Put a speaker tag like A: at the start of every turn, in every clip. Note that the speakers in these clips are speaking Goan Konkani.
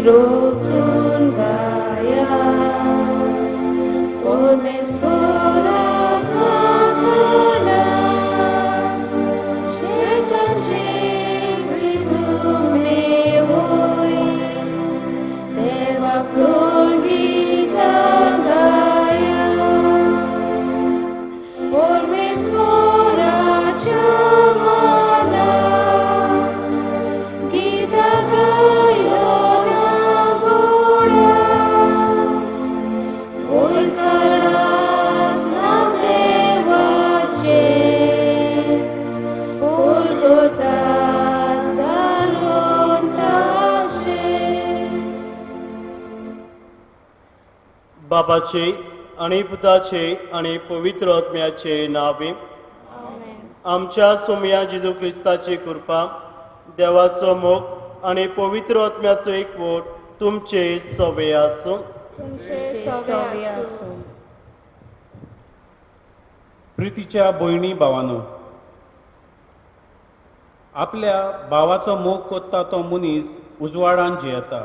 A: रुजून गाया परमेश्वरा
B: बापाचे आनी पुताचे आनी पवित्र आत्म्याचे नावे आमच्या सोमया जेजू क्रिस्ताची कृपा, देवाचो मोग आनी पवित्र आत्म्याचो एकवट तुमचे सवे आसूं.
C: प्रितीच्या भयणी भावानो, आपल्या भावाचो मोग कोत्ता तो मनीस उजवाडान जियेता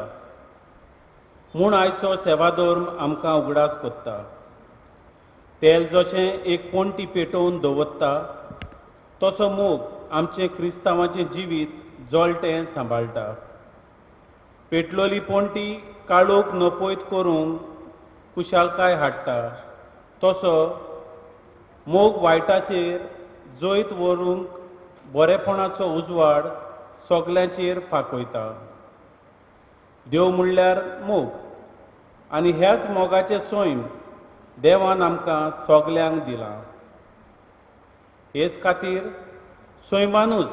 C: म्हूण आयचो सेवाधर्म आमकां उगडास कोत्ता. तेल जशें एक पणटी पेटोवन दवरता तसो मोग आमचें क्रिस्तांवाचें जिवीत जळटें सांबाळटा. पेटलोली पणटी काळोख नपयत करूंक खुशालकाय हाडटा तसो मोग वायटाचेर जैत व्हरूंक बरेपणाचो उजवाड सगल्यांचेर फांकयता. देव म्हणल्यार मोग आनी ह्याच मोगाचें सैम देवान आमकां सगल्यांक दिलां. हेच खातीर सैमानूच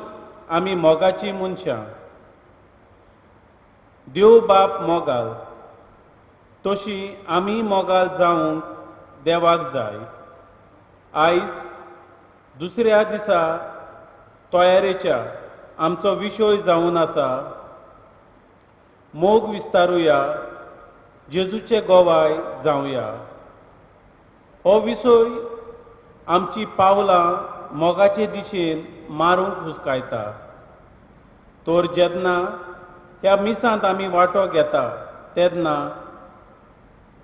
C: आमी मोगाचीं मनशां. देव बाप मोगाल तशी आमी मोगाल जावंक देवाक जाय. आयज दुसऱ्या दिसा तयारेच्या आमचो विशय जावन आसा मोग विस्तारुया, जेजूचे गोवाय जावया. हो विशय आमची पावलां मोगाचे दिशेन मारूंक हुस्कायता. तर जेन्ना ह्या मिसांत आमी वांटो घेता तेन्ना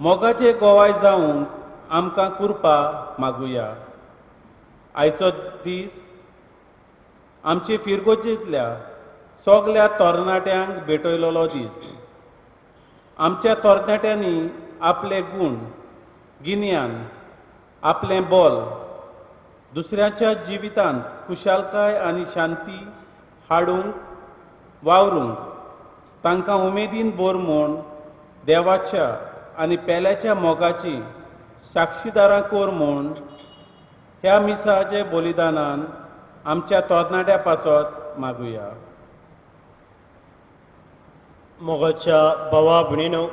C: मोगाचे गोवाय जावंक आमकां कृपा मागुया. आयचो दीस आमचे फिरगोजेंतल्या सगल्या तरणाट्यांक भेटयलेलो दीस. आमच्या तरणाट्यांनी आपले गूण, गिन्यान, आपलें बल दुसऱ्याच्या जिवितांत खुशालकाय आनी शांती हाडूंक वावरूंक तांकां उमेदीन भर म्हूण देवाच्या आनी पेल्याच्या मोगाची साक्षीदारां कर म्हूण ह्या मिसाचे बलिदानान आमच्या तरणाट्या पासत मागुया.
B: मोगाच्या भावा भयणीनो,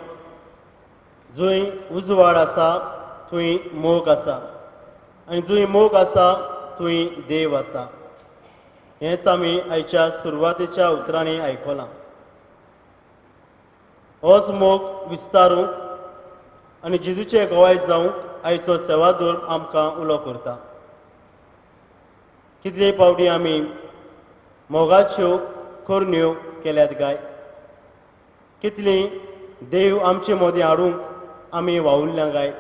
B: जंय उजवाड आसा थंय मोग आसा आनी जंय मोग आसा थंय देव आसा. हेंच आमी आयच्या सुरवातेच्या उतरांनी आयकलां. होच मोग विस्तारूंक आनी जेजूचे गोवाय जावंक आयचो सेवाधर्म आमकां उलो करता. कितले पावटी आमी मोगाच्यो करण्यो केल्यात गाय, कितली देव आमचे मदीं हाडूंक आमी वावुरल्या गाय.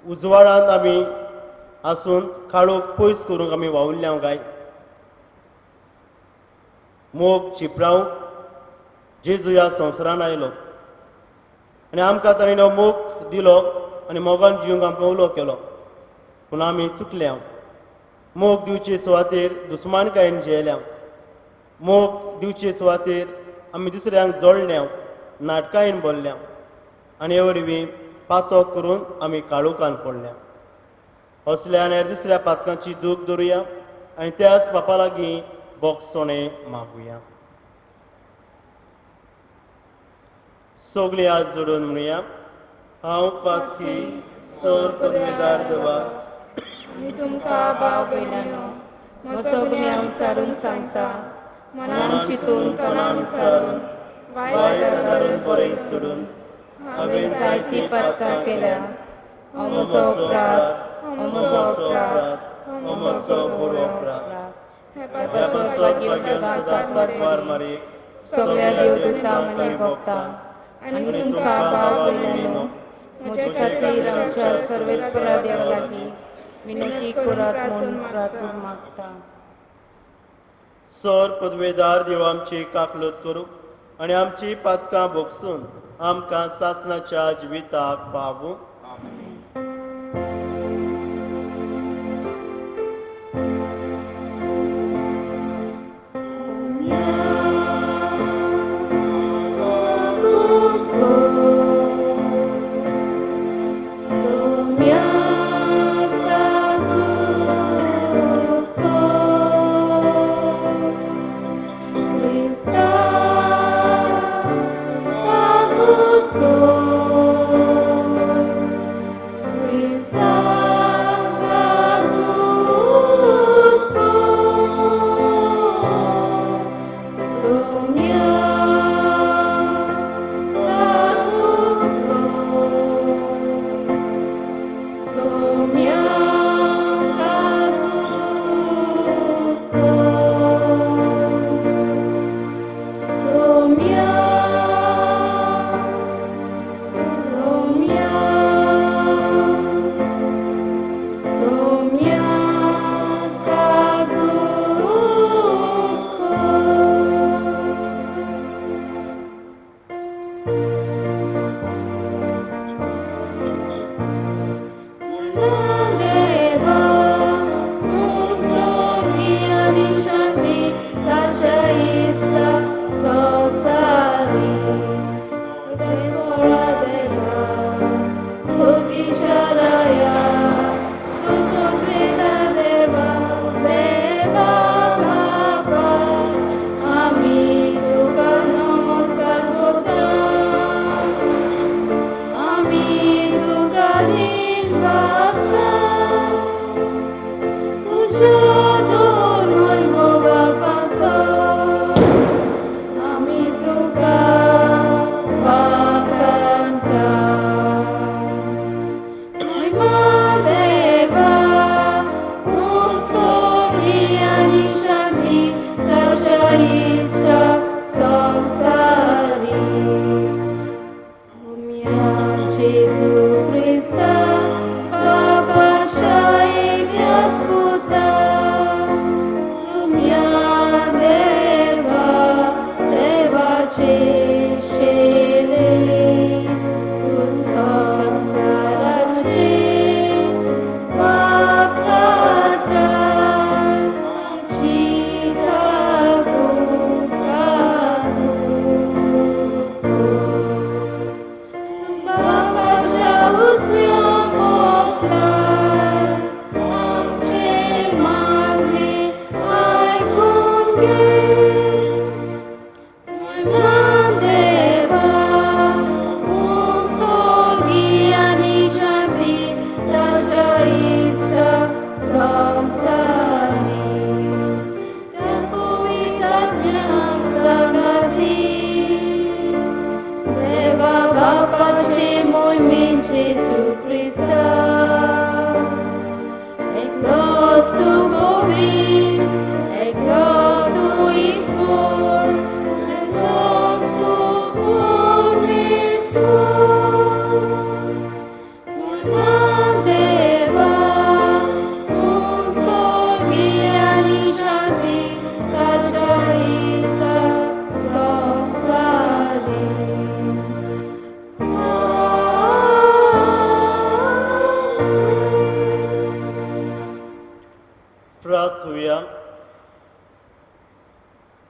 B: उजवाडांत आमी आसून काळोख पयस करूंक आमी वावुरल्या गाय. मोग चिपरावंक जेजू ह्या संवसारान आयलो आनी आमकां ताणें हो मोग दिलो आनी मोगान जिवंक आमकां उलो केलो. पूण आमी चुकल्या. मोग दिवचे सुवातेर दुस्मानकायेन जियेल्या. मोग दिवचे सुवातेर आमी दुसऱ्यांक जोडल्या, नाटकायेन बोल्ल्या आनी हे वरवीं पातक करून आमी काळोखान पडल्या. असल्या आनी दुसऱ्या पातकांची दूख धरुया आनी त्याच बापा लागीं बोगसणें मागुया. सगळीं हात जोडून म्हणुया, हांव पातकी सर पदवेदार देवा
A: आनी तुमकां भाव भयणांनो म्हजो गुन्यांव विचारून सांगता. मनान चिंतून तनान विचारून वायट आदारून
B: बरें सोडून
A: हांवें जायतीं पातकां केल्या. हो म्हजो अपराध, हो म्हजो अपराध, हो म्हजो व्हड अपराध.
B: ह्या पासत भाग्य सदांच वार मारी
A: सगळ्या देवदूतांक आनी भक्तांक आनी तुमकां भाव भयणांनो म्हजे खातीर आमच्या सर्वेस्परा देवा लागीं विनंती करात म्हूण प्रार्थना मागता.
B: सर पदवेदार देव आमची काकलूत करूं आनी आमची पातकां भोगसून आमकां सासणाच्या जिविताक पावूं.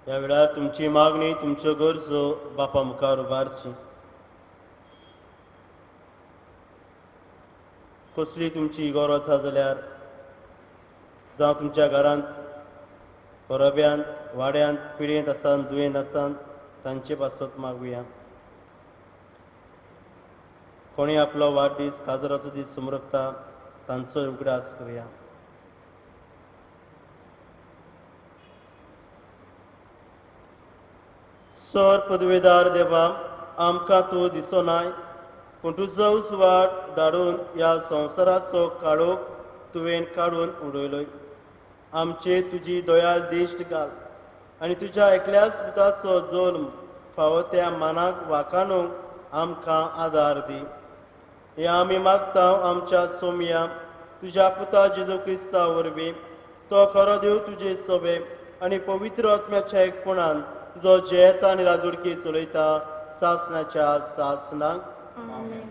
B: ह्या वेळार तुमची मागणी, तुमच्यो गरजो बापा मुखार उबारची. कसली तुमची गरज आसा जाल्यार जावं तुमच्या घरांत, परब्यांत, वाड्यांत, पिळयेंत आसा, दुयेंत आसा, तांचे पासत मागुया. कोणी आपलो वाडदीस, काजराचो दीस समरता, तांचो उगडास करुया. सर पदवेदार देवा, आमकां तूं दिसोनाय, पूण तुजो उजवाड धाडून ह्या संवसाराचो काळोख तुवें काडून उडयलोय. आमचे तुजी दयाळ दिश्ट घाल आनी तुज्या एकल्याच पुताचो जल्म फावो त्या मानाक वाखाणूंक आमकां आदार दी. हे आमी मागता आमच्या सोमया तुज्या पुता जेजू क्रिस्ता वरवीं, तो खरो देव तुजे सोबे आनी पवित्र आत्म्याच्या एकपणान जो जियेता आनी राजवडकी चलयता सासणाच्या सासणाक.
A: आमेन.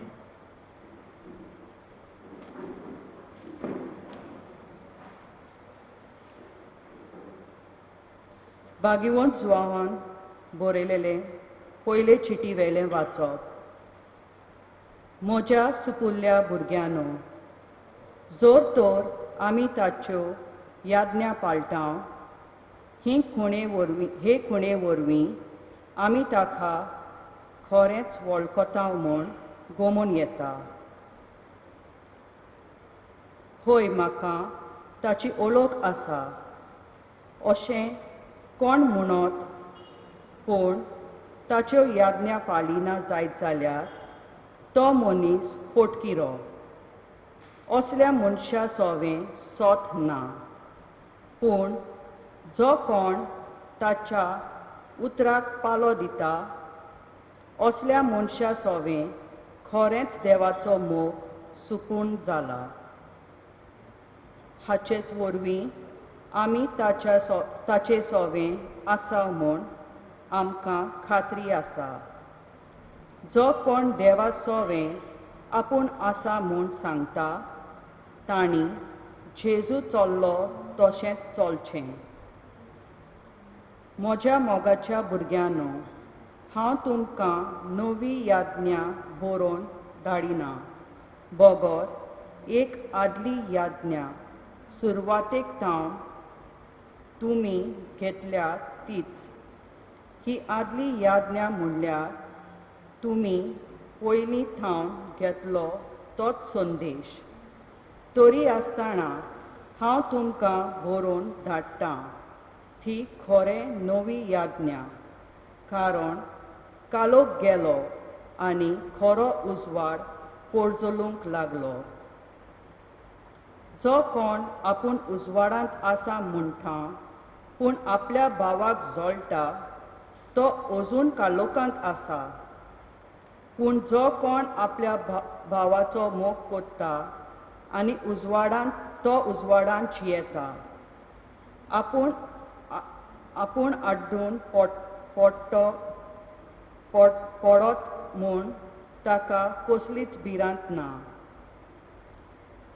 D: भाग्यवंत जुवांवान बरयलेलें पयले चिटी वेलें वाचप. म्हज्या सुपुल्ल्या भुरग्यांनो, जर तर आमी ताच्यो याज्ञा पाळटा, ही खुणे वरवीं हे खुणे वरवीं आमी ताका खरेंच वळखता म्हूण गोमून येता. हय, म्हाका ताची ओळख आसा अशें कोण म्हणत, पूण ताच्यो याज्ञा पाळिना जायत जाल्यार तो मनीस फोटकिरो. असल्या मनशा सोवें सोत ना. पूण जो कोण ताच्या उतराक पालो दिता असल्या मनशा सोवें खरेंच देवाचो मोग सुकून जाला. हाचेच वरवीं आमी ताचे सोवें आसा म्हूण आमकां खात्री आसा. जो कोण देवा सोवें आपूण आसा म्हूण सांगता तांणी जेजू चल्लो तशेंच चलचें. म्हज्या मोगाच्या भुरग्यांनो, हांव तुमकां नवी याज्ञा बरोवन धाडिना, बगर एक आदली याज्ञा सुरवातेक थावन तुमी घेतल्या तीच. ही आदली याज्ञा म्हणल्यार तुमी पयलीं थावन घेतलो तोच संदेश. तरी आसतना हांव तुमकां बरोवन धाडटा ती खरें नवी याज्ञा, कारण कालोख गेलो आनी खरो उजवाड पोरजलूंक लागलो. जो कोण आपूण उजवाडांत आसा म्हणटा पूण आपल्या भावाक जळटा तो अजून कालोखांत आसा. पूण जो कोण आपल्या भावाचो मोग कोत्ता आनी उजवाडांत तो उजवाडांत जियेता. आपूण आड्डून पडत म्हूण ताका कसलीच भिरांत ना.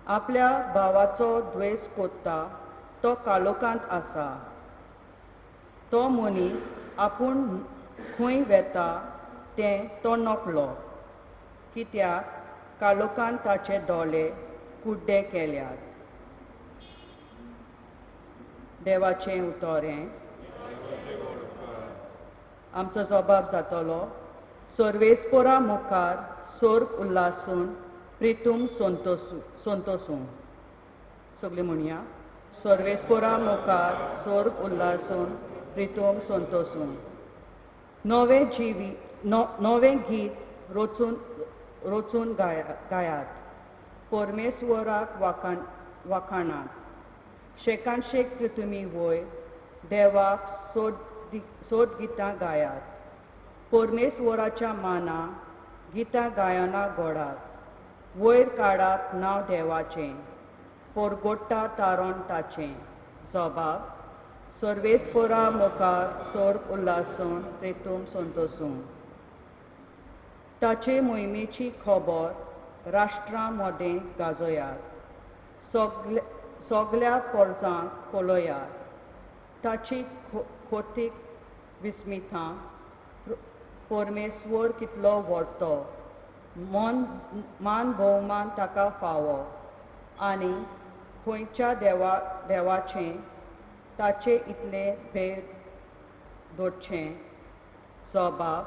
D: आपल्या भावाचो द्वेस कोत्ता तो कालोखांत आसा. तो मनीस आपूण खंय वेता तें तो नकलो, कित्याक कालोखान ताचे दोळे कुड्डे केल्यात. देवाचें उतर हें. आमचो जबाब जातलो सर्वेस्पोरा मुखार सोर्ग उल्हासून प्रितूम संतोसूं. सगळीं म्हणया, सर्वेस्पोरा मुखार सोर्ग उल्हासून प्रितूम संतोसूं. नवें जिवी नवें गीत रचून गायात, परमेश्वराक वाखाणात. शेकान शेक तुमी वयर देवाक सोद गितां गायात, परमेश्वराच्या माना गितां गायना गोडात. वयर काडात नांव देवाचें, पोरगोट्टा तारण ताचें. जबाब सर्वेस्पोरा मुखार सोर्ग उल्हासून प्रेतूम संतोसूं. ताचे मोहिमेची खबर राष्ट्रां मदें गाजयात, सगल्या पोरजांक पळयात. ताची खोतीक विस्मितां परमेश्वर कितलो व्हडतो, मान भोवमान ताका फावो आनी खंयच्या देवाचें ताचे इतलें भेद दवरचें. जबाब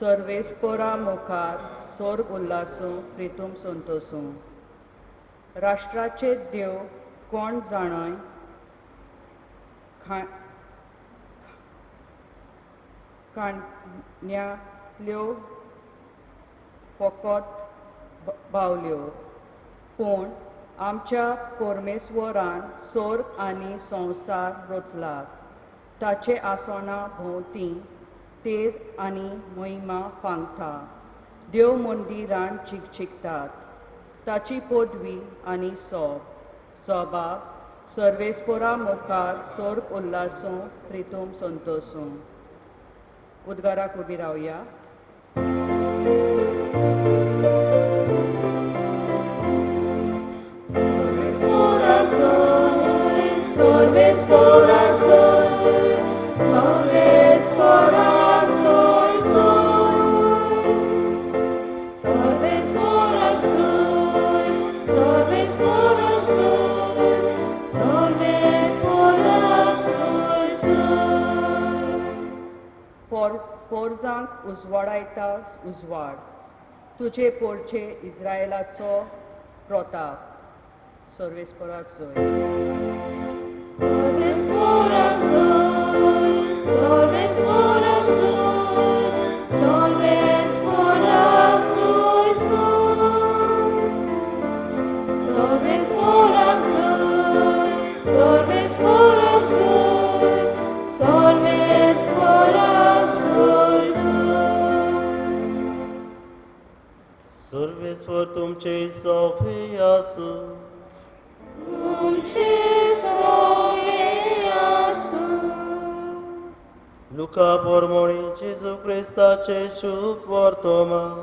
D: सर्वेस्पोरा मुखार सोर्ग उल्हासूं प्रितूम संतोसूं. राष्ट्राचे देव कोण जाणय, काणयांतल्यो फकत बावल्यो, पूण आमच्या परमेश्वरान सोर्ग आनी संवसार रचलात. ताचे आसोना भोंवती तेज आनी महिमा फांगता. देव मंदिरान चिकचिकतात. ताची पदवी आनी सोब सोबाब सर्वेस्पोरा मुखार सोर्प उल्लासूं प्रितूम संतोसूं. उद्गाराक उबी रावया. पोरजांक उजवाडायता उजवाड, तुजे पोरचे इस्रायलाचो प्रताप. सर्वेस्पराक जोय.
B: सर्वेस्पर तुमचे सोफे आसूं. लुका पोरमोणी जेजू क्रिस्ताचे शुभ वर्तमान.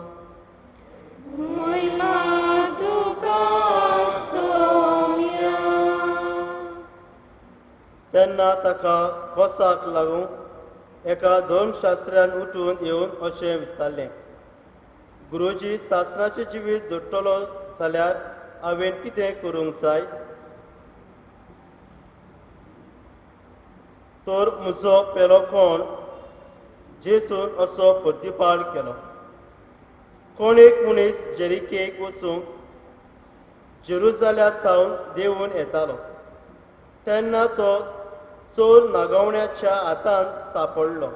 B: तेन्ना ताका कोसाक लागून एका धर्मशास्त्र्यान उठून येवन अशें विचारलें, गुरुजी, सासणाचें जिवीत जोडटलो जाल्यार हांवें कितें करूंक जाय? तर म्हजो पेलो कोण? जेजून असो प्रतिपाळ केलो, कोण एक मनीस जेरिकेक वचूंक जेरुजाल्यांत थावन देंवून येतालो तेन्ना तो चोर नागवण्याच्या हातांत सांपडलो.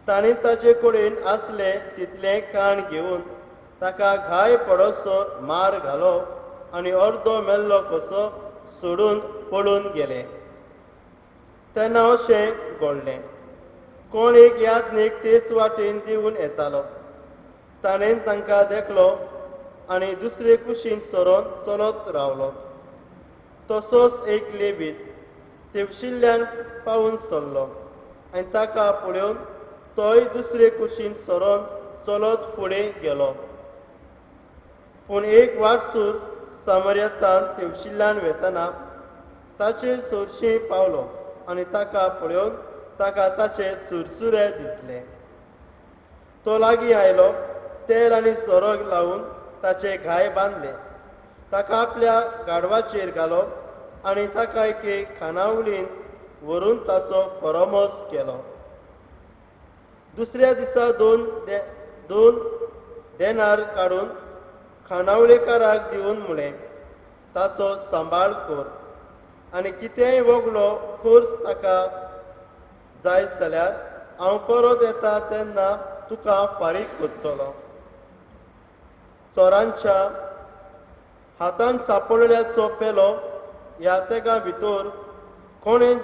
B: ताणें ताचे कडेन आसलें तितलें काण घेवन ताका घाय पडसो मार घालो आनी अर्दो मेल्लो कसो सोडून पळून गेले. तेन्ना अशें घडलें, कोण एक याज्ञीक तेच वाटेन देंवून येतालो. ताणें तांकां देखलो आनी दुसरे कुशीन सरोन चलत रावलो. तसोच एक लेबीत तेवशिल्ल्यान पावून सरलो आनी ताका पळोवन तोय दुसरे कुशीन सरोन चलत फुडें गेलो. पूण एक वाटसूर सामर्यतान तेवशिल्ल्यान वेतना ताचे सोरशी पावलो आनी ताका पळोवन ताका ताचे सुरसुरे दिसले. तो लागीं आयलो, तेल आनी सोरो लावन ताचे घाय बांदले, ताका आपल्या गाडवाचेर घालो आनी ताका एके खानावळींत व्हरून ताचो परामर्श केलो. दुसऱ्या दिसा दोन देनार काडून खानावळेकाराक दिवन म्हळें, ताचो सांबाळ कर आनी कितेंय वगलो खर्च ताका जाय जाल्यार हांव परत येता तेन्ना तुका फारीक करतलो. चोरांच्या हातान सापडल्याचो पेलो ह्या तेगा भितर कोणें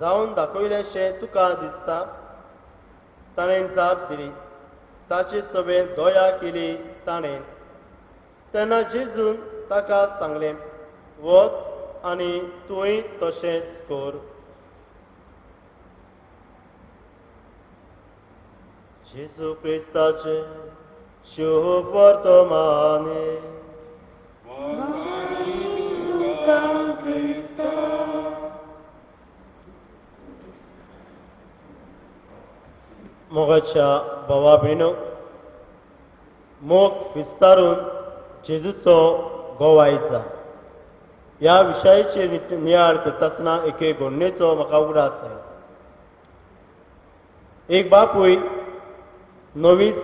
B: जावन दाखयलेंशें तुका दिसता? ताणें जाप दिली, ताचे सवें दया केली ताणें. तेन्ना जेजून ताका सांगलें, वच आनी तूंय तशेंच कर. जेजू क्रिस्ताचें शुभ वर्तमान. मोगाच्या भावा भयणो, मोग विस्तारून जेजूचो गोवायचा ह्या विशयाचेर नियाळ करतासना एके घडणेचो म्हाका उगडास जालो. एक बापूय नवीच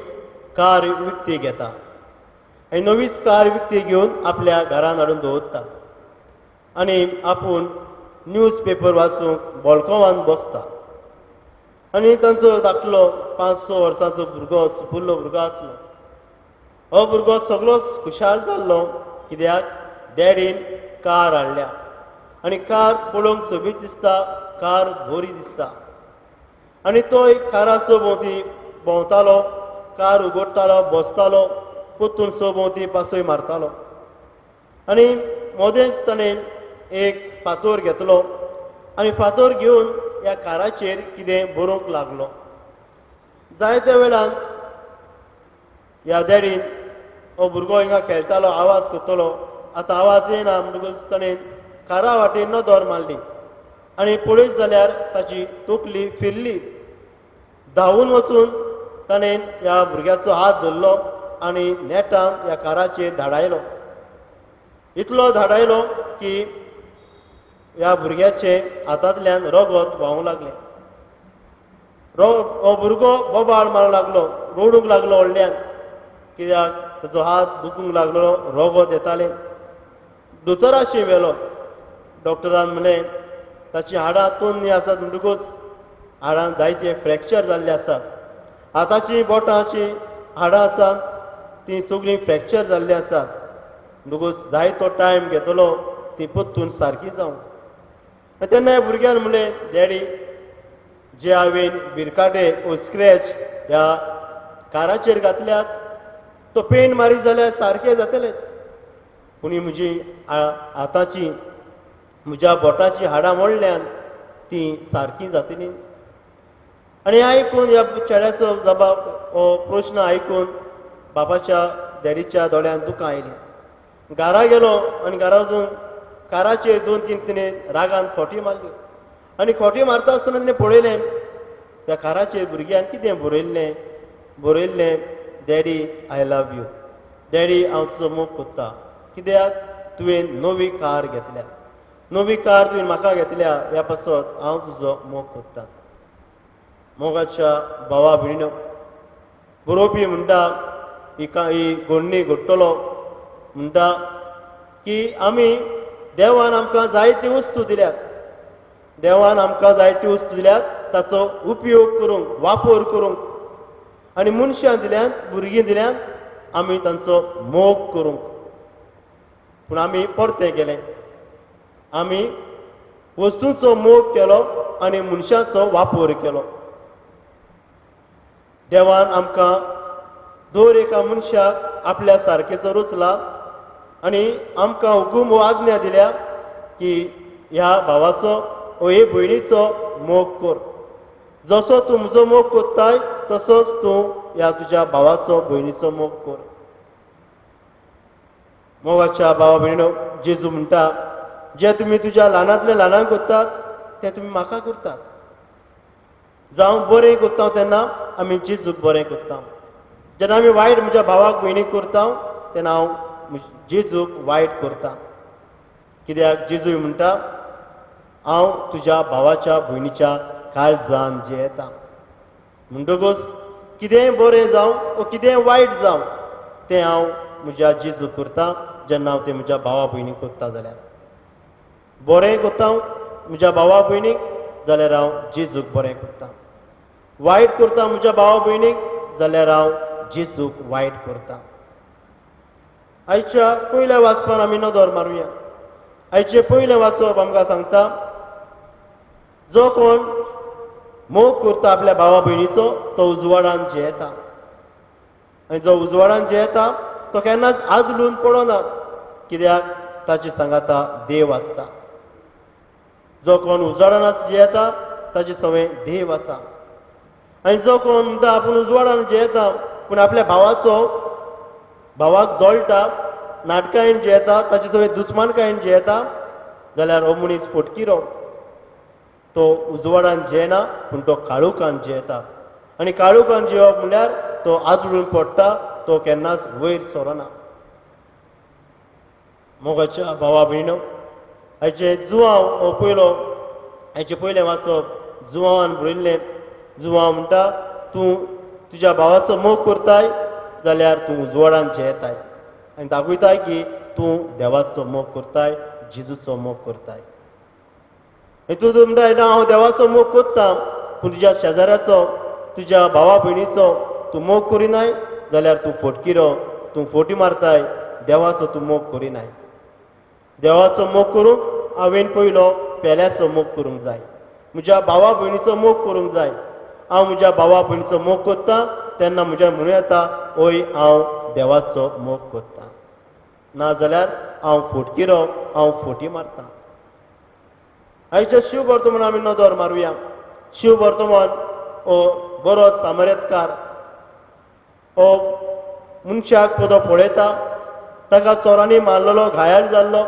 B: कार विकती घेता आनी नवीच कार विकती घेवन आपल्या घरान हाडून दवरता आनी आपूण न्यूज पेपर वाचूंक बॉल्कोवान बसता आनी तांचो धाकलो 5-6 वर्सांचो भुरगो, सुपुल्लो भुरगो आसलो. हो भुरगो सगळोच खुशाल जाल्लो, कित्याक डॅडीन कार हाडल्या आनी कार पळोवंक सोबीत दिसता, कार बरी दिसता. आनी तो एक कारा भोंवती भोंवतालो, कार उगडटालो, बसतालो, परतून भोंवती पासय मारतालो. आनी मदेंच ताणें एक फातोर घेतलो आनी फातोर घेवन ह्या काराचेर कितें बरोवंक लागलो. जायत्या वेळान ह्या डॅडीन हो भुरगो हिंगा खेळटालो, आवाज करतलो, आतां आवाज येना म्हणटकूच ताणें कारा वाटेन नदर मारली आनी पळयत जाल्यार ताची तकली फिरली. धांवून वचून ताणें ह्या भुरग्याचो हात धरलो आनी नेटान ह्या काराचेर धाडायलो. इतलो धाडायलो की ह्या भुरग्याचे हातांतल्यान रगत व्हांवूंक लागलें. हो भुरगो बोबाळ मारूंक लागलो, रडूंक लागलो व्हडल्यान, कित्याक ताचो हात दुखूंक लागलो, रगत येतालें. दोतोराशी व्हेलो. डॉक्टरान म्हणलें ताचीं हाडां तन्नी आसात म्हणटकूच हाडां जायते फ्रॅक्चर जाल्ले आसात, हाताचीं बोटांचीं हाडां आसात तीं सगळीं फ्रॅक्चर जाल्लीं आसात, म्हणटकूच जायतो टायम घेतलो ती परतून सारकी जावंक. तेन्ना ह्या भुरग्यान म्हणलें, डॅडी, जे हांवें बिरकाटे ओ स्क्रॅच ह्या काराचेर घातल्यात तो पेंट मारीत जाल्यार सारकें जातलेच, पूण ही म्हजी हाताची म्हज्या बोटाची हाडां मोडल्यान ती सारकी जातली. आनी आयकून ह्या चेड्याचो जबाब हो प्रश्न आयकून बाबाच्या डॅडीच्या दोळ्यांत दुकां आयलीं. घरा गेलो आनी घरा वचून काराचेर 2-3 तिणें रागान खोटी मारल्यो आनी खोटी मारता आसतना तिणें पळयलें त्या काराचेर भुरग्यान कितें बरयल्लें. बरयल्लें, daddy I love you, daddy हांव तुजो मोग कोत्ता, कित्याक तुवें नवी कार घेतल्या, नवी कार तुवें म्हाका घेतल्या, ह्या पासत हांव तुजो मोग कोत्ता. मोगाच्या भावा भयणीनो, बरोवपी म्हणटा ही घडणी घडटलो म्हणटा की आमी देवान आमकां जायती वस्तू दिल्यात, देवान आमकां जायती वस्तू दिल्यात ताचो उपयोग करूंक, वापर करूंक, आनी मनशां दिल्यात, भुरगीं दिल्यात आमी तांचो मोग करूंक. पूण आमी परतें केलें, आमी वस्तूंचो मोग केलो आनी मनशाचो वापर केलो. देवान आमकां दर एका मनशाक आपल्या सारकेचो रचला आनी आमकां हुकूम हो आज्ञा दिल्या की ह्या भावाचो ओ हे भयणीचो मोग कर, जसो तूं म्हजो मोग करताय तसोच तूं ह्या तुज्या भावाचो भयणीचो मोग कर. मोगाच्या भावा भयणो, जेजू म्हणटा जे तुमी तुज्या ल्हानांतल्या ल्हानांक करतात ते तुमी म्हाका करतात. जावं बरें करता तेन्ना आमी जेजूक बरें करता, जेन्ना आमी वायट म्हज्या भावाक भयणीक करता तेन्ना हांव जेजूक वायट करता, कित्याक जेजूय म्हणटा हांव तुज्या भावाच्या भयणीच्या काळजान जियेता. म्हणटकूच कितेंय बरें जावं वो कितेंय वायट जावं तें हांव म्हज्या जेजूक करता जेन्ना हांव तें म्हज्या भावा भयणीक करता. जाल्यार बरें करता म्हज्या भावा भयणीक जाल्यार हांव जेजूक बरें करता, वायट करता म्हज्या भावा भयणीक जाल्यार हांव जेजूक वायट करता. आयच्या पयल्या वाचपान आमी नदर मारुया. आयचें पयलें वाचप आमकां सांगता जो कोण मोग करता आपल्या भावा भयणीचो तो उजवाडान जियेता, आनी जो उजवाडान जियेता तो केन्नाच आदलून पडना, कित्याक ताचे सांगाता देव आसता. जो कोण उजवाडान जियेता ताचे सवें देव आसा. आनी जो कोण म्हणटा आपूण उजवाडान जियेता पूण आपल्या भावाचो भावाक जळटा, नाटकायेन जियेता, ताचे सवें दुस्मानकायेन जियेता, जाल्यार हो मनीस फटकिरो. तो उजवाडान जियेना पूण तो काळोखान जियेता, आनी काळोखान जियेवप म्हणल्यार तो आदळून पडटा, तो केन्नाच वयर सरना. मोगाच्या भावा भयणो, हाचे जुवांव हो पयलो, हाचें पयलें वाचप जुवांवान बरयल्लें. जुवांव म्हणटा तूं तुज्या भावाचो मोग करताय जाल्यार तूं उजवाडान जियेताय आनी दाखयताय की तूं देवाचो मोग करताय, जेजूचो मोग करताय. तूं म्हणटा ना हांव देवाचो मोग करता, पूण तुज्या शेजाऱ्याचो तुज्या भावा भयणीचो तूं मोग करिनाय जाल्यार तूं फटकिरो, तूं फोटी मारताय, देवाचो तूं मोग करिनाय. देवाचो मोग करूंक हांवें पयलो पेल्याचो मोग करूंक जाय, म्हज्या भावा भयणीचो मोग करूंक जाय. हांव म्हज्या भावा भयणीचो मोग करता तेन्ना म्हज्या म्हणूं येता ओय हांव देवाचो मोग करता, नाजाल्यार हांव फटकिरो, हांव फोटी मारता. आयच्या शिव वर्तमान आमी नदर मारुया. शिव वर्तमान हो बरो सामर्थ्यकार, हो मनशाक पदो पळयता, ताका चोरांनी मारलेलो, घायाळ जाल्लो,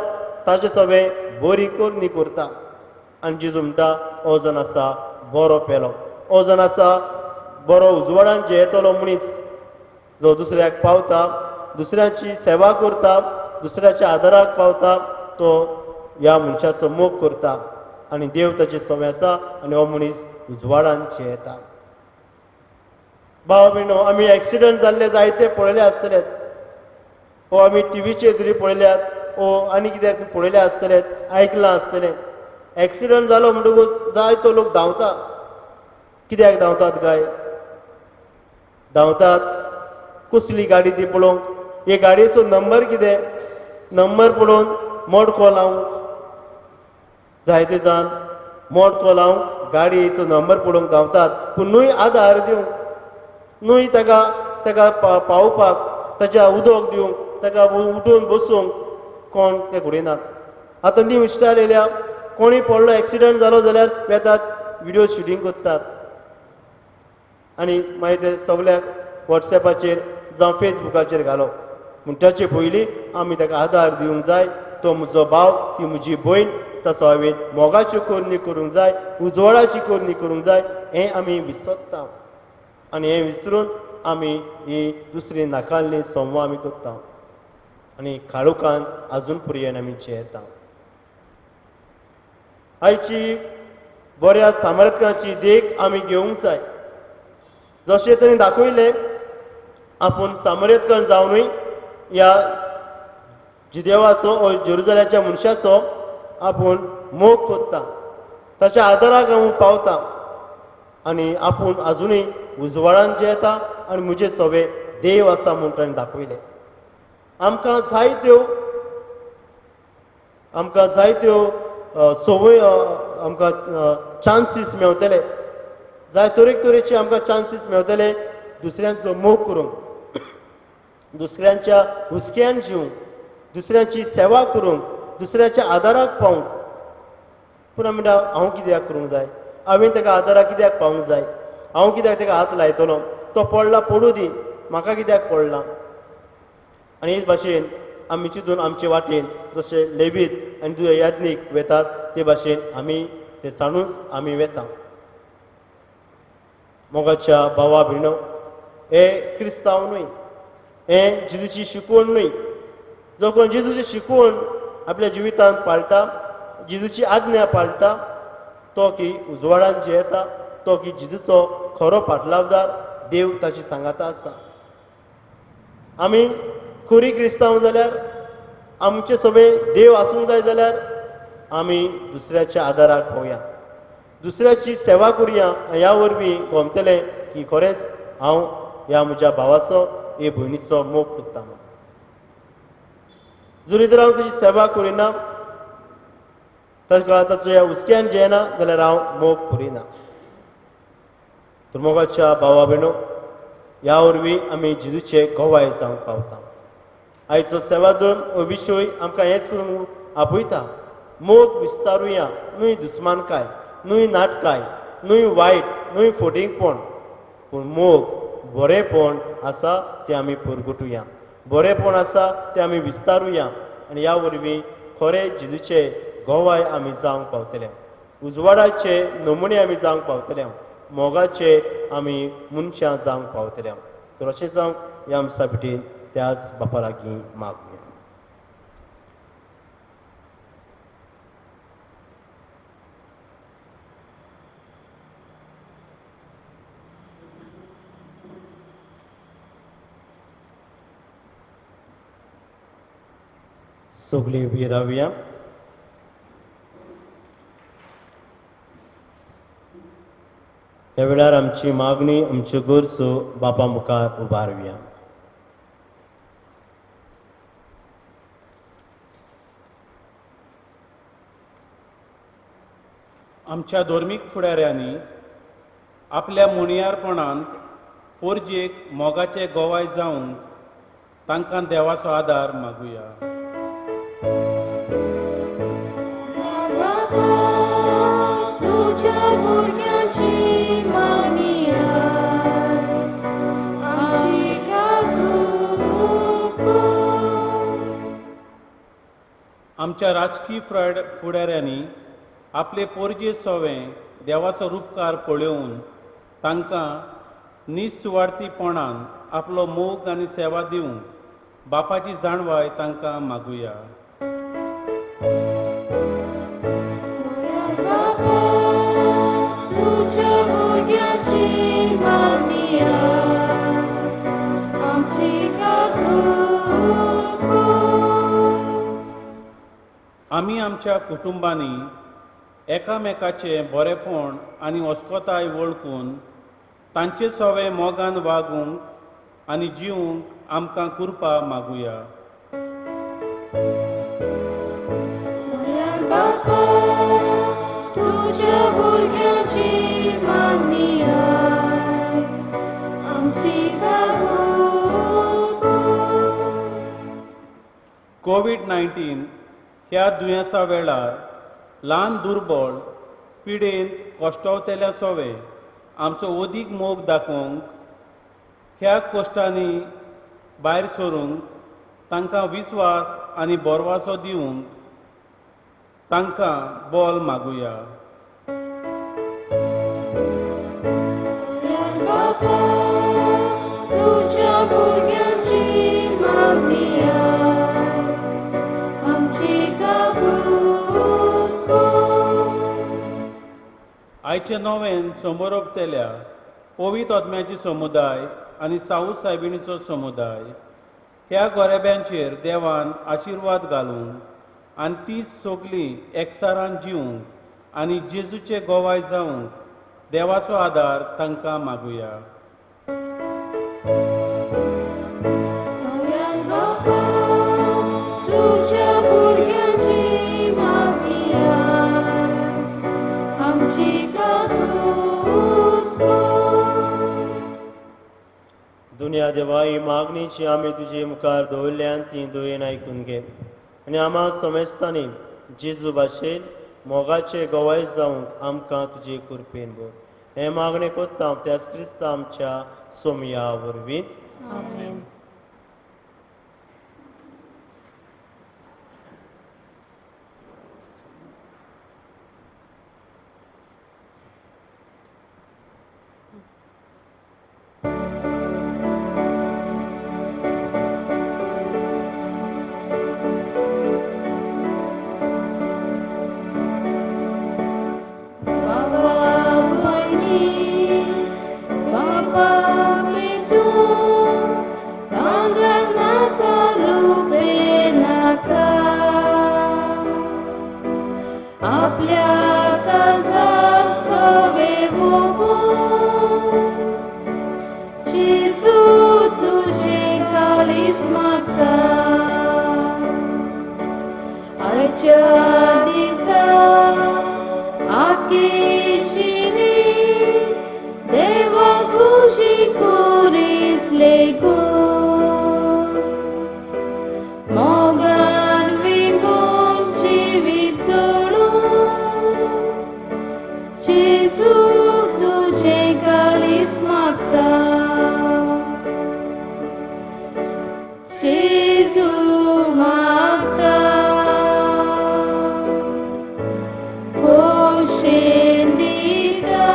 B: ताचे सगळें बरी करणी करता. आनी जेजू म्हणटा हो जण आसा बरो पेलो, हो जण आसा बरो उजवाडान जियेतलो मनीस, जो दुसऱ्याक पावता, दुसऱ्याची सेवा करता, दुसऱ्याच्या आदाराक पावता, तो ह्या मनशाचो मोग करता आनी देव ताचे सवे आसा आनी हो मनीस उजवाडान जियेता. भाव भयणो, आमी एक्सिडंट जाल्ले जायते पळयले आसतले, ओ आमी टिवीचेर तरी पळयल्यात, ओ आनी कित्याक पळयले आसतले, आयकलां आसतलें. एक्सिडंट जालो म्हणटकूच जायतो लोक धांवता. कित्याक धांवतात काय? धांवतात कसली गाडी ती पळोवंक, हे गाडयेचो नंबर कितें, नंबर पळोवन मडको लावंक. जायते जाण मडको लावंक गाडयेचो नंबर पळोवंक धांवतात, पूण न्हय आदार दिवंक, न्हय ताका ताका पावोवपाक, ताच्या उदक दिवंक, ताका उठून बसूंक कोण ते घडयनात. आतां न्यू स्टायल येयल्या, कोणी पडलो एक्सिडंट जालो जाल्यार वेतात व्हिडियो शुटींग करतात आनी मागीर ते सगळ्याक वॉट्सॅपाचेर जावं फेसबुकाचेर घालो. पूण ताचे पयलीं आमी ताका आदार दिवंक जाय. तो म्हजो भाव, ती म्हजी भयण, तसो हांवें मोगाच्यो करणी करूंक जाय, उजवाडाची करणी करूंक जाय, हें आमी विसरता आनी हें विसरून आमी ही दुसरी नाकाल्ली संवां आमी करता आनी काळोखान आजून पर्यंत आमी जियेता. आयची बऱ्या सामर्थ्याची देख आमी घेवंक जाय. जशें ताणें दाखयलें आपूण सामर्थ्यकर जावनूय ह्या जुदेवाचो ओ जेरुजलाच्या मनशाचो आपूण मोग करता, ताच्या आदाराक हांव पावता आनी आपूण आजुनूय उजवाडान जियेता आनी म्हजे सवे देव आसा म्हूण ताणें दाखयलें. आमकां जायत्यो संवय, आमकां चान्सीस मेवतले, जाय तरेक तरेचे आमकां चान्सीस मेवतले दुसऱ्यांचो मोग करूंक, दुसऱ्यांच्या हुस्क्यान जिवंक, दुसऱ्यांची सेवा करूंक, दुसऱ्याच्या आदाराक पावूंक. पूण आमी म्हणटा हांव कित्याक करूंक जाय, हांवें ताका आदाराक कित्याक पावूंक जाय, हांव कित्याक ताका हात लायतलो, तो पडला पडूं दी, म्हाका कित्याक पडला. आनी हेच भाशेन आमी चिंतून आमचे वाटेन जशे लेवीत आनी याज्ञीक वेतात ते भाशेन आमी ते साणूच आमी वेता. मोगाच्या भावा भयणो, हे क्रिस्तांव न्हय, हें जेजूची शिकवण न्हय. जो कोण जेजूची शिकवण आपल्या जिवितांत पाळटा, जेजूची आज्ञा पाळटा, तो की उजवाडान जियेता, तो की जेजूचो खरो पाटलावदार, देव ताची सांगाता आसा. आमी खरी क्रिस्तांव जाल्यार, आमचे सगळे देव आसूंक जाय जाल्यार आमी दुसऱ्याच्या आदाराक पावया, दुसऱ्याची सेवा करुया. ह्या वरवीं गमतलें की खरेंच हांव ह्या म्हज्या भावाचो, हे भयणीचो मोग करता. जरी तर हांव ताची सेवा करिना, ताका ताचो ह्या हुस्क्यान जेना जाल्यार हांव मोग करिना. तर मोगाच्या भावा भयणो, ह्या वरवीं आमी जेजूचे गवाय जावंक पावता. आयचो सेवाधर्म हो विशय आमकां हेंच करून आपयता, मोग विस्तारुया, न्हय दुस्मानकाय, न्हय नाटकाय, न्हय वायट, न्हय फोटींगपण, पूण मोग बरेंपण आसा तें आमी परगटुया, बरेंपण आसा तें आमी विस्तारुया आनी ह्या वरवीं खरें जेजूचे गवाय आमी जावंक पावतले, उजवाडाचे नमुने आमी जावंक पावतले, मोगाचे आमी मनशां जावंक पावतले. तर अशें जावंक ह्या आमच्या भेटेन त्याच बापा लागीं मागुया. सगळीं उबी रावया. ह्या वेळार आमची मागणी, आमच्यो गरजो बापा मुखार उबारुया.
C: आमच्या धर्मीक फुडाऱ्यांनी आपल्या मुणयारपणांत पोरजेक मोगाचे गोवाय जावंक तांकां देवाचो आदार मागुया.
A: बापा तुज्या भुरग्यांची मागणी आयक, आमची काकूत कर.
C: आमच्या राजकी फुडाऱ्यांनी आपले पोरजे सोवे देवाचो रुपकार पळोवन तांकां निसुवार्थीपणान आपलो मोग आनी सेवा दिवंक बापाची जाणवाय तांकां मागुया.
A: दयाळ बापा तुज्या भुरग्यांची मागणी आयक, आमची काकूत कर.
C: आमी आमच्या कुटुंबांनी एकामेकाचें बरेपण आनी अस्कोताय वळखून तांचे सोवे मोगान वागूंक आनी जिवूंक आमकां कृपा मागुया.
A: दयाळ बापा तुज्या भुरग्यांची मागणी आयक, आमची काकूत कर.
C: कोवीड-19 ह्या दुयेंसा वेळार ल्हान दुर्बळ पिडेंत कश्टवतल्या सोवे आमचो अदीक मोग दाखोवंक ह्या कश्टांनी भायर सरूंक तांकां विस्वास आनी बोरवासो दिवंक तांकां बोल मागुया.
A: दयाळ बापा तुज्या भुरग्यांची मागणी आयक, आमची काकूत कर.
C: आयचे नोवेन समोरपतल्या पवित्र आत्म्याची समुदाय आनी साऊद सायबिणीचो समुदाय ह्या गोरेब्यांचेर देवान आशिर्वाद घालूंक आनी ती सगलीं एकचारान जिवूंक आनी जेजूचे गोवाय जावंक देवाचो आदार तांकां मागुया.
A: दयाळ बापा तुज्या भुरग्यांची मागणी आयक, आमची काकूत कर.
B: दुनिया देवा ही मागणीची आमी तुजे मुखार दवरल्यान ती दयेन आयकून घे आनी आमा समेस्तांनी जेजू भाशेन मोगाचे गवाय जावंक आमकां तुजे कृपेन भर. हें मागणें कोत्ता त्याच क्रिस्ता आमच्या सोमया वरवीं.
A: आमेन. बाबा बाबा पेटू नाका रूपे नाका आपल्या काजा सोवे जेजू तुझे कालीच मागता. आयच्या दिसा आकेचिनी देवा खुशी कुरीस लेगून मोगान विंगून जिवीत सोडून जेजू तुझे कालीच मागता. जेजू मागता खोशेन दिता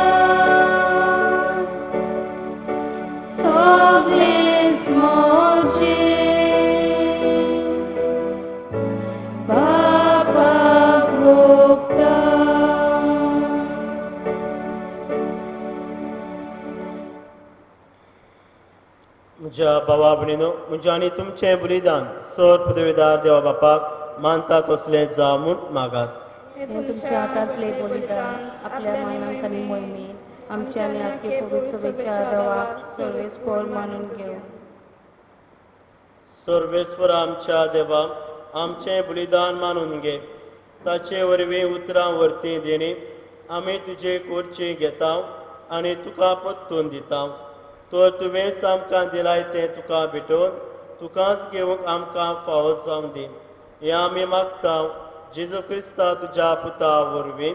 A: सगळेंच म्हजें बापाक ओंपता.
B: म्हज्या भावा भयणीनो म्हज्या आनी तुमचें बलिदान सर पदवीदार देवा बापाक मानता तसलें जावं म्हूण मागात.
A: हें तुमच्या हातांतलें बलिदान आपल्या मानाक आनी मोहिमेन आमच्या आनी आख्खे पवित्र सभेच्या देवाक सर्वेस्पर मानून घेवं.
B: सर्वेस्पर आमच्या देवा आमचें बलिदान मानून घे, ताचे वरवीं उतरां वरती देणी आमी तुजे कोरचें घेता आनी तुका पत्तून दिता. तर तुवेंच आमकां दिलाय तें तुका भेटोवन तुकाच घेवंक आमकां फावो जावं दी. हें आमी मागता जेजू क्रिस्ता तुज्या पुता वरवीं.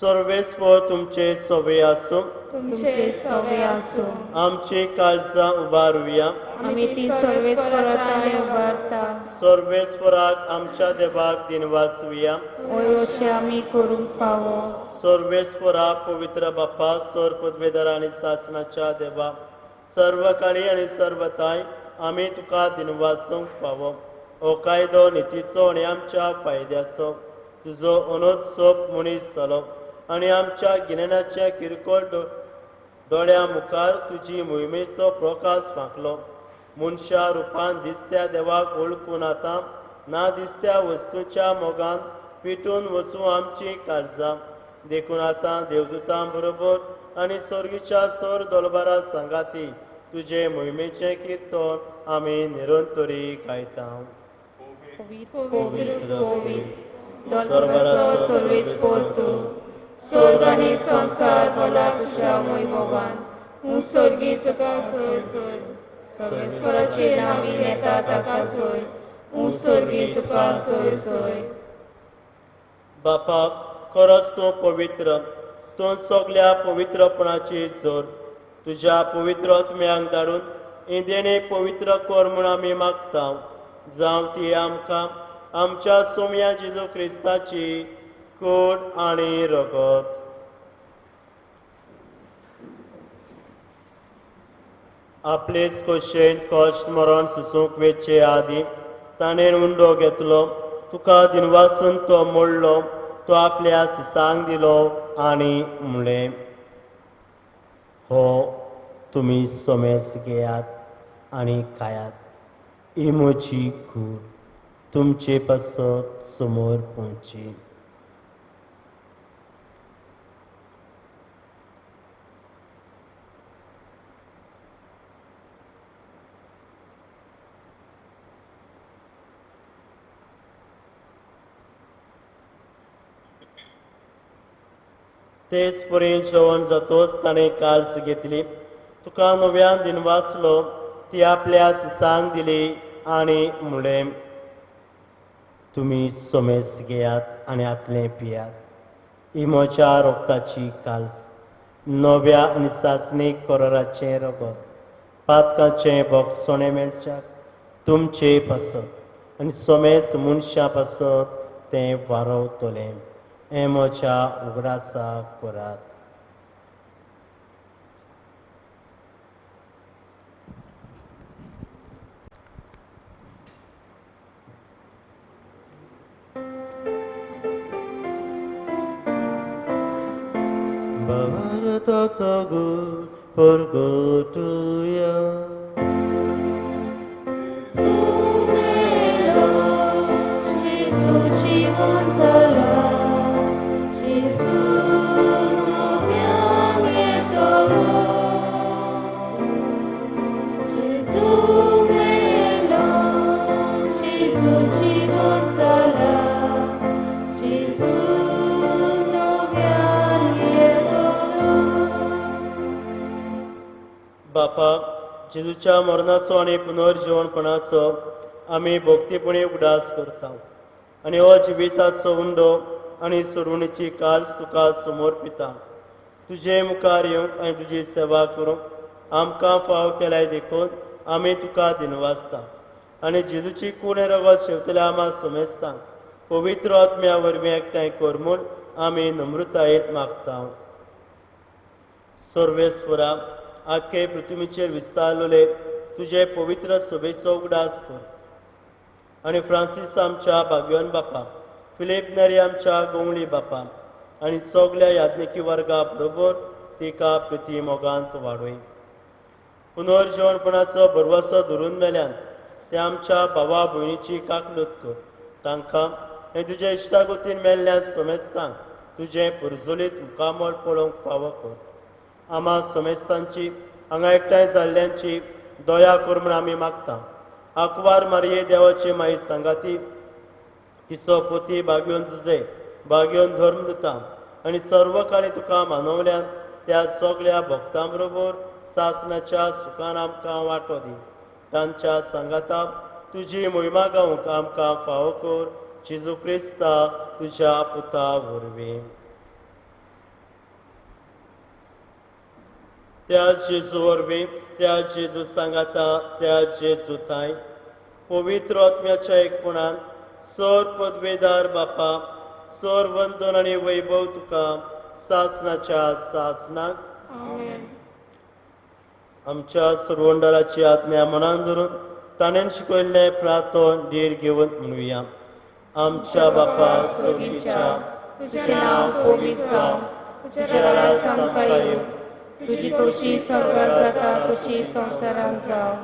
B: सर्वेस्पर तुमचे सवे आसूं.
A: तुमचे सवे आसूं.
B: आमची काळजां उबारुया.
A: आमी ती सर्वेस्पराताय उबारता.
B: सर्वेस्पराक आमच्या देवाक दिनवासुया.
A: वयर अशें आमी करूंक फावो.
B: सर्वेस्परा पवित्र बाप्पा, सर पदवेदार आनी सासणाच्या देवा, सर्व काळी आनी सर्वताय आमी तुका दिनवासूंक फावो. हो कायदो नितीचो आनी आमच्या फायद्याचो. तुजो अनोत्सोप मनीस जालो आनी आमच्या गिन्यानाच्या किरकोळ दोळ्या मुखार तुजी मोहिमेचो प्रकाश फांकलो. मनशा रुपान दिसत्या देवाक वळखून आतां ना दिसत्या वस्तूच्या मोगान पेटून वचूं आमची काळजां. देखून आतां देवदूतां बरोबर आनी स्वर्गीच्या सर दोलबारा सांगाती तुजे मोहिमेचें किर्तन आमी निरंतरी गायता.
A: पवित्र पवित्र दरबाराचो सर्वेस्पर तूं, स्वर्ग आनी संवसार भरला तुज्या मोहिमोगान. तूं स्वर्गी तुका सोय सोय, सर्वेस्पराचे नांवी येता ताका सोय. तूं स्वर्गी तुका सोय सोय.
B: बापा, खरोच तूं पवित्र, तूं सगल्या पवित्रपणाची जोर. तुज्या पवित्र आत्म्यांक धाडून ही देणें पवित्र कर म्हूण आमी मागता. जावं ती आमकां आमच्या सोम्या जेजू क्रिस्ताची कूड आनी रगत. आपलेच खोशयेन कश्ट मरण सुसूंक वेचे आदीं ताणें उंडो घेतलो, तुका दिनवासून तो मोडलो, तो आपल्या सिसांक दिलो आनी म्हणलें, हो तुमी सोमेस घेयात आनी खायात. ही म्हजी कूड तुमचे पासत समोर पोवची. तेच परी जेवण जातोच ताणें काल्स घेतली, तुका नव्यान दिनवासलो, ती आपल्या सिसांक दिली आनी म्हणलें, तुमी सोमेस घेयात आनी आतलें पियात. ही म्हज्या रोगताची काल्स, नव्या आनी सासणीक कराराचें रगत, पातकाचें बोगसणें मेळच्याक तुमचे पासत आनी सोमेस मनशां पासत तें वारवतलें. हें म्हज्या उगडासाक करात. भारताचो गुण परगटुया. बापा, जेजूच्या मरणाचो आनी पुनर्जीवनपणाचो आमी भक्तीपणी उगडास करता आनी हो जिविताचो उंडो आनी सोडवणीची काल्स तुका समर्पिता. तुजे मुखार येवंक आनी तुजी सेवा करूंक आमकां फाव केल्याय देखून आमी तुका दिनवासता आनी जेजूची कूड रगत शेवतल्या आमा सोमेसता पवित्र आत्म्या वरवीं एकठांय कर म्हूण आमी नम्रतायेन मागता. सर्वेस्परा, आख्खे पृथ्वीचेर विस्तारलेले तुजे पवित्र सभेचो उगडास कर आनी फ्रांसीस आमच्या भाग्यवान बापा, फिलीप नेरी आमच्या गोंगळी बापा आनी सगल्या याज्ञिकी वर्गा बरोबर तिका प्रिती मोगांत वाडय. पुनर्जीवनपणाचो भरवसो धरून मेल्यान ते आमच्या भावा भयणीची काकलूत कर. तांकां हें तुजे इश्टागतीन मेल्ल्या सोमेस्तांक तुजें पुरजोलीत मुखामळ पळोवंक फावो कर. आमा सोमेस्तांची हांगा एकठांय जाल्ल्यांची दया कर म्हूण आमी मागता. आंकवार मारये देवाची माई सांगाती, तिचो पोती बागयोन जुजे, बागयोन धर्म दिता आनी सर्व काळी तुका मानवल्यान त्या सगळ्या भक्तां बरोबर सासणाच्या सुखान आमकां वांटो दी. तांच्या सांगाता तुजी मोहिमा गावंक आमकां फावो कर, जेजू क्रिस्ता तुज्या पुता वरवीं. त्या जेजू वरवीं, त्या जेजू सांगाता, त्या जेजू थांय पवित्र आत्म्याच्या एकपणान सर पदवेदार बापा, सर वंदन आनी वैभव तुका सासणाच्या सासणाक.
A: आमेन.
B: आमच्या सुरवंडराची आज्ञा मनान धरून ताणें शिकयल्लें प्रार्थन धीर घेवन म्हणुया. आमच्या बापा सोगीच्या,
A: तुझें नांव पवित्र जावं, तुजें राज आमकां येवं, तुजी खोशी स्वर्गात जाता तशी संवसारांत जावं.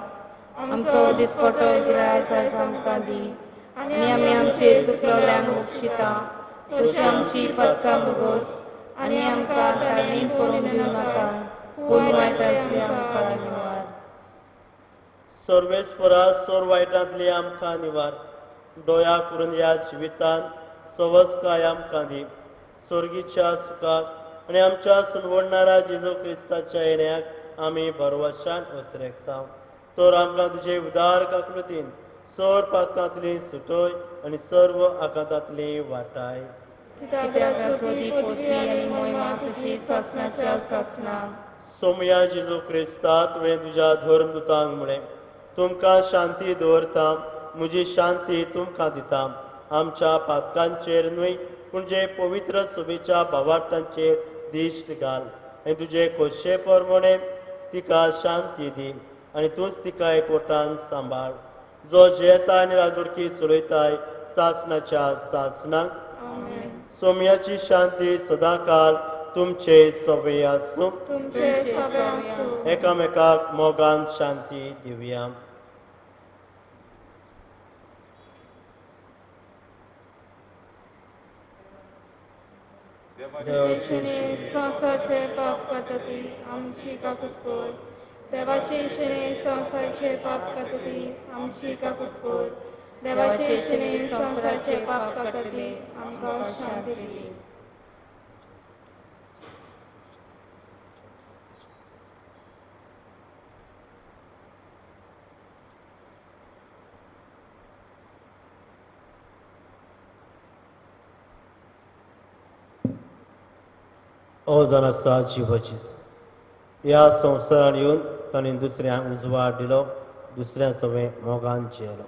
A: आमचो दिसपटो ग्रास आयज आमकां दी आनी आमी आमचे चुकलोल्यांक बक्षिता तशी आमची पदकां भोगोस आनी आमकां तालीम पडून दिवं नाका, पूण वायटांतली आमकां निवार.
B: सर्वेस्परा सोर वायटांतली आमकां निवार. दया करून ह्या जिवितांत सवसकाय आमकां दी. स्वर्गीच्या सुखाक आनी आमच्या सुलवडणारा जेजू क्रिस्ताच्या येण्याक आमी भरवशान उतरेकता. तर आमकां तुजे उदार काकृतीन सर पातकांतली सुटय आनी सर्व आघातांतली वाटाय.
A: कित्याक सोदी पदवी आनी मोहिमा तुजी सासणाच्या सासणाक.
B: सोमया जेजू क्रिस्ता, तुवें तुज्या धर्मदूतांक म्हळें, तुमकां शांती दवरता, म्हजी शांती तुमकां दिता. आमच्या पातकांचेर न्हय पूण जे पवित्र सभेच्या भावार्थांचेर दिश्ट घाल आनी तुजे खोशये प्रमाणे तिका शांती दी आनी तूंच तिका एकवटान सांबाळ, जो जियेता आनी राजवडकी चलयताय सासणाच्या सासणाक.
A: आमेन.
B: सोमयाची शांती सदांकाळ तुमचे सवय आसूं.
A: तुमचे सगळे आसूं.
B: एकामेकाक मोगान शांती दिवया. देवाची
A: इशेने संवसाराचे पाप करता ती आमची काकूत कर. देवाचे इशेने संवसाराचे पाप करता ती आमची काकूत कर. देवाचे इशेने संवसाराचे पाप करता ती आमकां शांती दी.
B: ओ जाण आसा जिवाची ह्या संवसारान येवन ताणें दुसऱ्यांक उजवाड दिलो, दुसऱ्यां सवें मोगान जियेलो.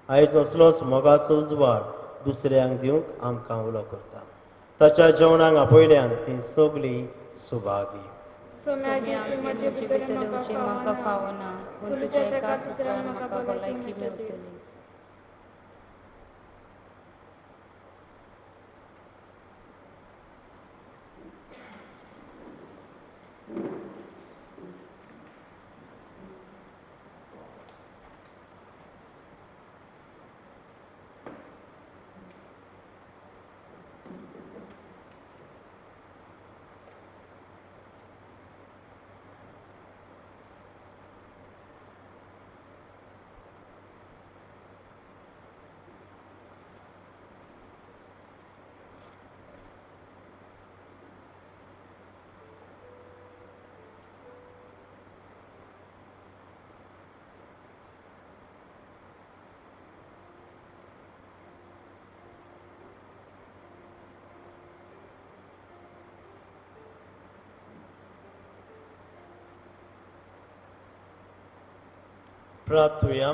B: आयज असलोच मोगाचो उजवाड दुसऱ्यांक दिवंक आमकां उलो करता. ताच्या जेवणाक आपयल्यान ती सगळीं सुभागी.
A: सोम्याजी तूं म्हजे भितर म्हाका फावना, पूण तुज्या एकाच उतरान म्हाका भलायकी मेळटली.
B: प्रार्थुया.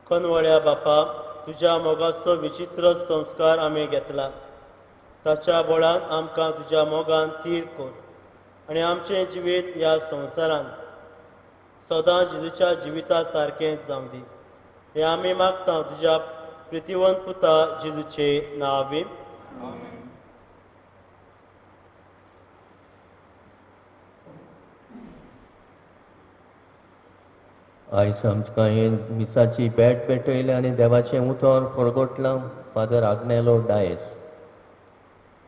B: कनवळ्या बापा, तुज्या मोगाचो विचित्र संस्कार आमी घेतला. ताच्या बळान आमकां तुज्या मोगान थीर कर आनी आमचें जिवीत ह्या संवसारांत सदां जेजूच्या जिविता सारकें जावं दी. हें आमी मागता तुज्या प्रितीवंत पुता जेजूचे नांवी.
E: आयज आमकां हे मिसाची भेट भेटयली आनी देवाचें उतर परगटलां फादर आग्नेलो डायस,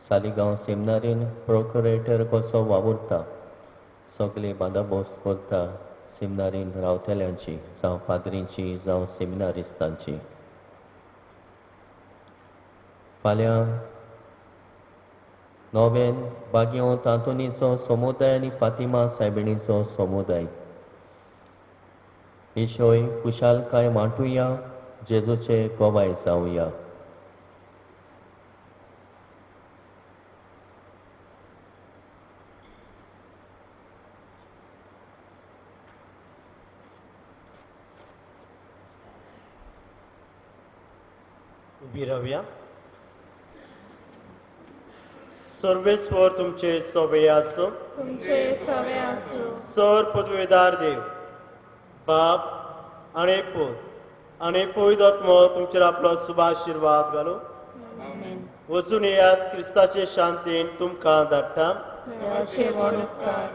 E: सालिगांव सेमिनारीन प्रोक्युरेटर कसो वावुरता, सगळे बांदाबोस्त करता, सेमिनारीन रावतल्यांची, जावं पाद्रींची जावं सेमिनारिस्तांची. फाल्यां नोवेन बागयोंत आंतोनीचो समुदाय आनी फातिमा सायबिणीचो समुदाय. इशोय खुशालकाय वांटुया, जेजूचे गोवाय जावया.
B: उबी रावया. सर्वेस्वर तुमचे सोबे आसूं.
A: तुमचे सवे आसूं.
B: सर पदवेदार देव बाप आनी पूत आनी पवित्र आत्मो तुमचेर आपलो शुभाशिर्वाद घालूं. वचून येयात, क्रिस्ताचे शांतीन तुमकां धाडटा.
A: देवाचे व्हड उपकार.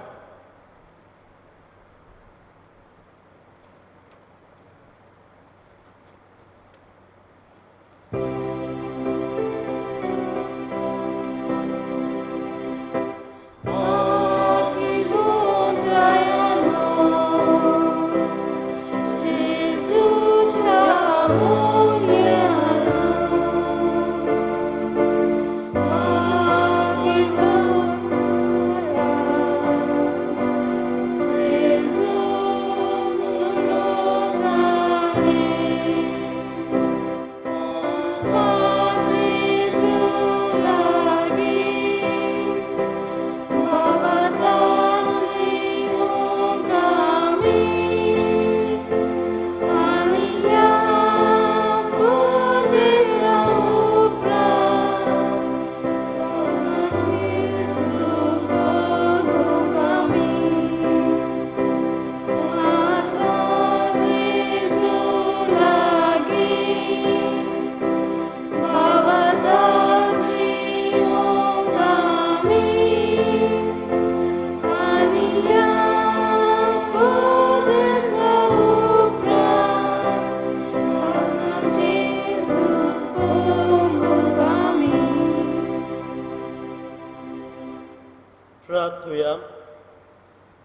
B: प्रार्थुया.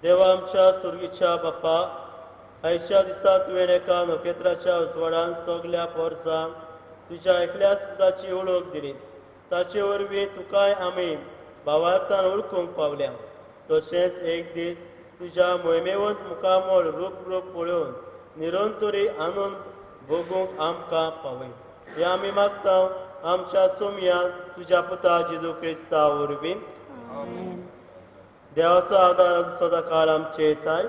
B: देवा आमच्या सुर्गीच्या बापा, आयच्या दिसा तुवें एका नखेत्राच्या उजवाडान सगल्या पोरसांक तुज्या एकल्याच पुताची वळख दिली. ताचे वरवीं तुकाय आमी भावार्थान वळखूंक पावल्या. तशेंच एक दीस तुज्या मोहिमेवंत मुखामळ रूप रूप पळोवन निरंतरी आनंद भोगूंक आमकां पावय. हें आमी मागता आमच्या सोमयान तुज्या पुता जेजू क्रिस्ता वरवीं. देवाचो आदार सदां काळ आमचे येताय.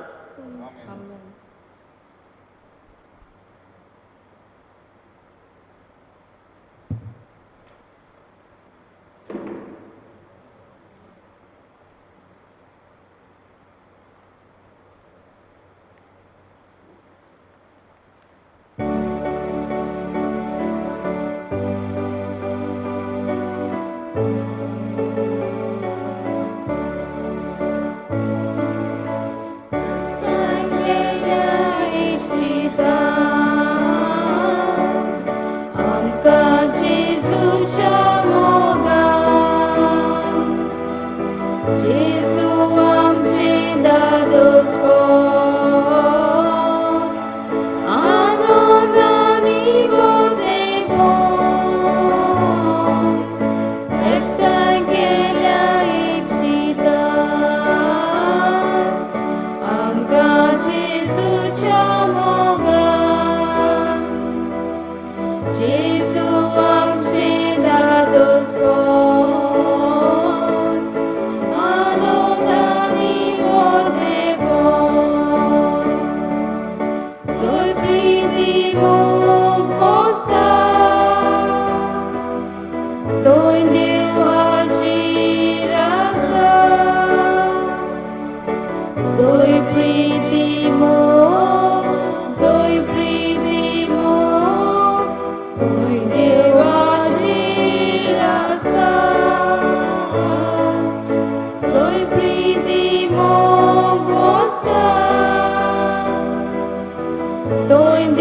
A: Doin